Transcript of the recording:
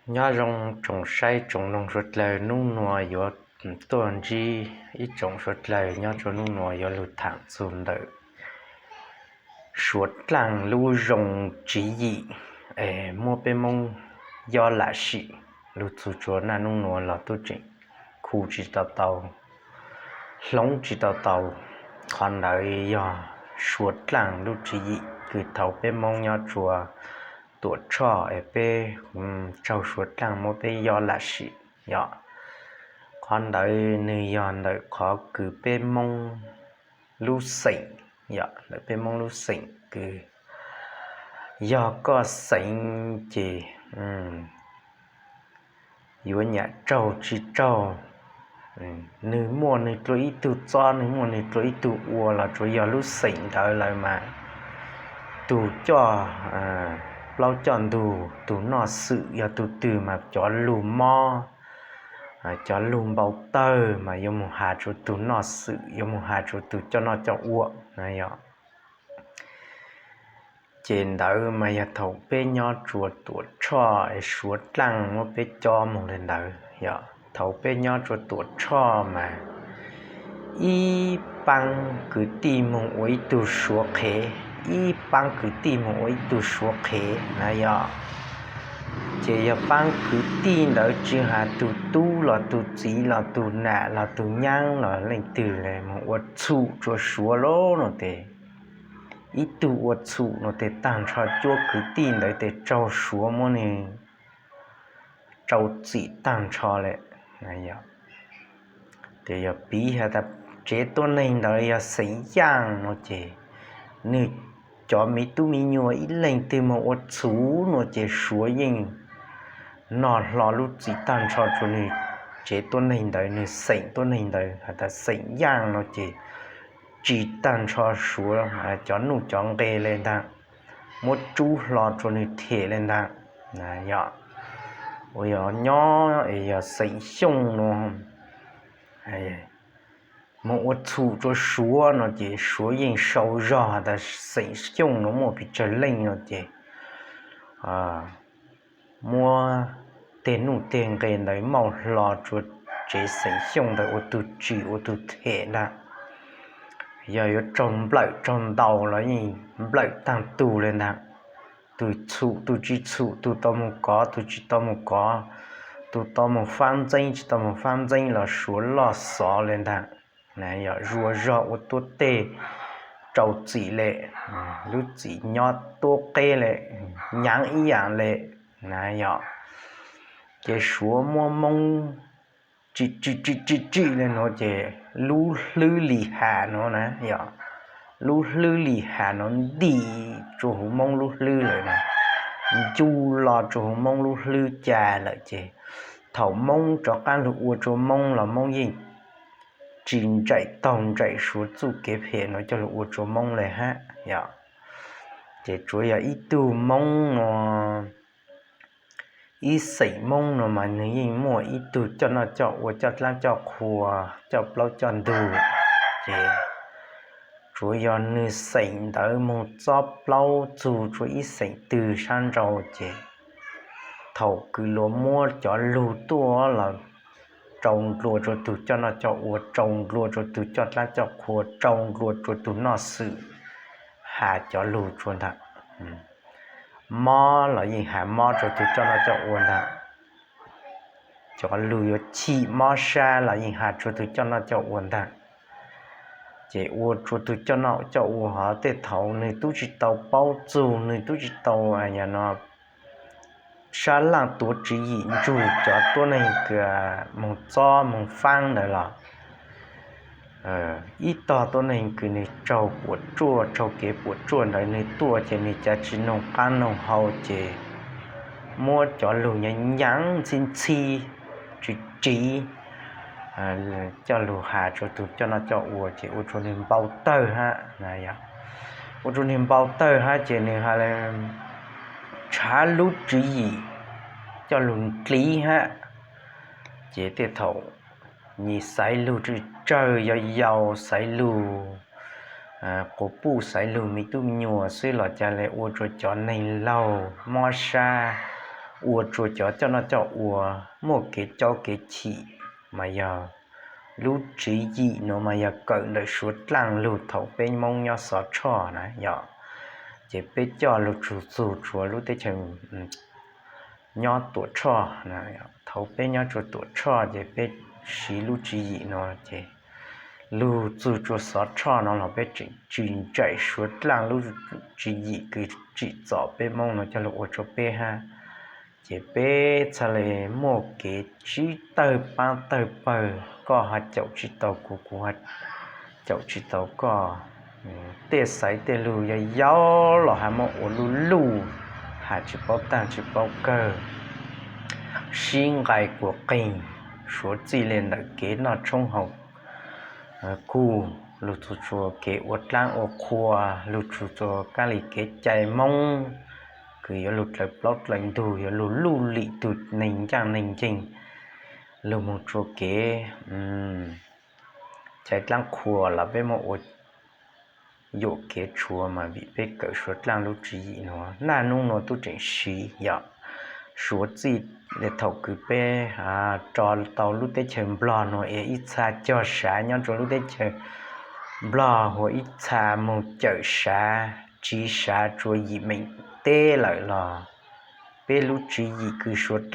Nyob zoo tsoom saib tsoom mloog suav dlawg, nub nua yuav tuaj ntsib ib tsoom suav dlawg nyob rua nub nua yuav lug thaam txug ntawm Suav dlaaj lub zoo tswv yim es muab peb Moob yob lam sim lug txug rua naj nub nua los tub tseem khu tsi tau tau, hloov tsi tau tau. Qhov ntawd yog Suav dlaaj lub tswv yim kws thaud peb Moob nyob rua Tuam Tshoj es peb tsaug Suav dlaaj muab peb yob lam sim yom. Qhov ntawd nwg yog ntawm qhov kws peb Moob lub xeem, ntawm peb Moob lub xeem kws yog koj xeev ces yuav nyam tsaug tsi tsaug, nwg muaj nwg dlua ib tug txob, nwg muaj nwg dlua ib tug ua los tsuav yog lub xeem ntawd lawm mas tug coj plaub coj ntug, tug noj xwm yog tug twg mas cov lug mob, cov lug npau tawg mas yuav moog has rua tug noj xwm, yuav moog has rua tug coj noj coj ua na yom. Ces ntawd mas yog thaum peb nyob rua Tuam Tshoj es Suav dlaaj muab peb cob moog le ntawd yom. Thaum peb nyob rua Tuam Tshoj mas ib paab kwv tij moog ua ib tug Suav qhev, ib paab kwv tij moog ua ib tug Suav qhev na yom. Ces yog paab kwv tij ntawd tsi has tug tub los tug txiv los tug nam los tug nyaab los leej twg le moog ua txhum rua Suav lawm no tes, ib tug ua txhum no tes taag nrho cuab kwv tij ntawd tes tsaug Suav muab nwg rau txim taag nrho le. Ces yog piv has tas tsev tuab neeg ntawd yog xeem Yaaj no ces nwg cov miv tub miv nyuas ib leeg twg moog ua txhum no ces Suav yeej noj hlo lub txim taag nrho rua nwg tsev tuab neeg ntawd, nwg xeem tuab neeg ntawd has tas xeem Yaaj no ces tsim taag nrho Suav cov nuj cov nqe le ntaag, muab tsub hlo rua nwg them le ntaag. Yog, ua yog nyob es yog xeem Xyooj no moog ua txhum rua Suav no ces Suav yeej sau zog has tas xeem Xyooj no muaj pes tsawg leej no ces muab tej nuj tej nqe ntawd mauj hlo rua tsev xeem Xyooj ntawd ua tug tsim ua tug them ntaag. Yog yuav raug nplawm raug ntaus los yeej nplawm taag tug le ntaag. Tug txhum tug tsi txhum, tug tau moog kov tug tsi tau moog kov, tug tau moog faab ntxeeb tsi tau moog faab ntxeeb los Suav loj xov le ntaag. Yog zuag zog ua tuab teg rau txim le, lub txim nyob tuab qeb le, nyaav ib yaam le na yom. Ces Suav muab Moob tsim tsim tsim tsim tsim le nuav ces lub hlwb Lis Has nuav na yom, lub hlwb Lis Has nuav ntim rua huv Moob lub hlwb lawm na, ncu los rua huv Moob lub hlwb ca lawm ces thaum Moob rov qaab lug ua rua Moob los Moob yeej tsi nraim taug nraim Suav txuj kev phem nuav coj lug ua rua Moob le hab yom. Ces tsuav yog ib tug Moob nuav, ib xeem Moob nuav mas nwg yeej muaj ib tug coj noj coj ua, coj dlaab coj qhua, coj plaub coj ntug. Ces tsuav yog nwg xeem ntawd moog txob plaub txug rua ib xeem twg sab nrau ces thaum kws luag muab cov lug tuaj los rau nplua rua tug coj noj coj ua, rau nplua rua tug coj dlaab coj qhua, rau nplua rua tug noj xwm, has cov lug rua ntag. Mob los yeej has mob rua tug coj noj coj ua ntag. Cov lug yuav chim mob sab los yeej has rua tug coj noj coj ua ntag. Ces ua rua tug coj noj coj ua hov tej thaum nwg tub tsi tau paub txug, nwg tub tsi tau, yog no sab laaj tuav tswv yim ntsug cov tuab neeg kws moog txob moog faab ntawd los ib tog tuab neeg kws nwg raug puam tsuaj, raug kev puam tsuaj ntawd nwg tuaj ces nwg cav tsi noog qaab noog hau ces muab cov lug nyaav nyaav ntxhib ntxhib, tsiv tsiv, coj lug has rua tug coj noj coj ua ces ua rua nwg npau tawg hab. Ua rua nwg npau tawg hab ces nwg has le tshav lub tswv yim coj lug ndliv hab. Ces tej thaum nyim xaiv lug tsawg yau yau, xaiv lug quas puj, xaiv lug me tub me nyuam xwb los ca le ua rua cov neeg laug mob sab, ua rua cov coj noj coj ua, muaj kev cob kev chim, mas yog lub tswv yim nuav mas yog kawm ntawm Suav dlaaj lug thaum peb Moob nyob Xov Tshoj na yog, ces peb coj lug txug txug rua lub teb chaws nyob Tuam Tshoj. Thaum peb nyob rua Tuam Tshoj ces peb siv lub tswv yim nuav ces lug txug rua Xov Tshoj no los peb tseem tsis ntsib Suav dlaaj lub tswv yim kws tsim txom peb Moob no coj lug ua rua peb hab. Ces peb txhaj le muaj kev tsib tawg paab tawg pawg, koj ho caum tsis tau kuv, kuv ho caum tsis tau koj. Tej xaiv tej lug yog yau los has muab ua luj luj, has tsis paub taag tsis paub kawg, sib nqai kuas qeeg, suav txij le ntawm kev noj tshoob haus kuj lug txug rua kev ua dlaab ua qhua, lug txug rua kab li kev cai Moob kws yuav lug dlaws plaub dlaws ntug, yuav lug luj lim tug neeg ncaaj neeg nceeg, lug moog rua kev cai dlaab qhua los peb muab ua yuam kev tshuav mas vim peb kawm Suav dlaaj lub tswv yim nuav naj nub nuav tub tseem siv yog suav txij le thaum kws peb rov tau lub teb chaws Nplog nuav es ib txha cog sav nyob rua lub teb chaws Nplog huv ib txha moog cawm sav tsiv sav rua yim meem teb lawm los peb lub tswv yim kws Suav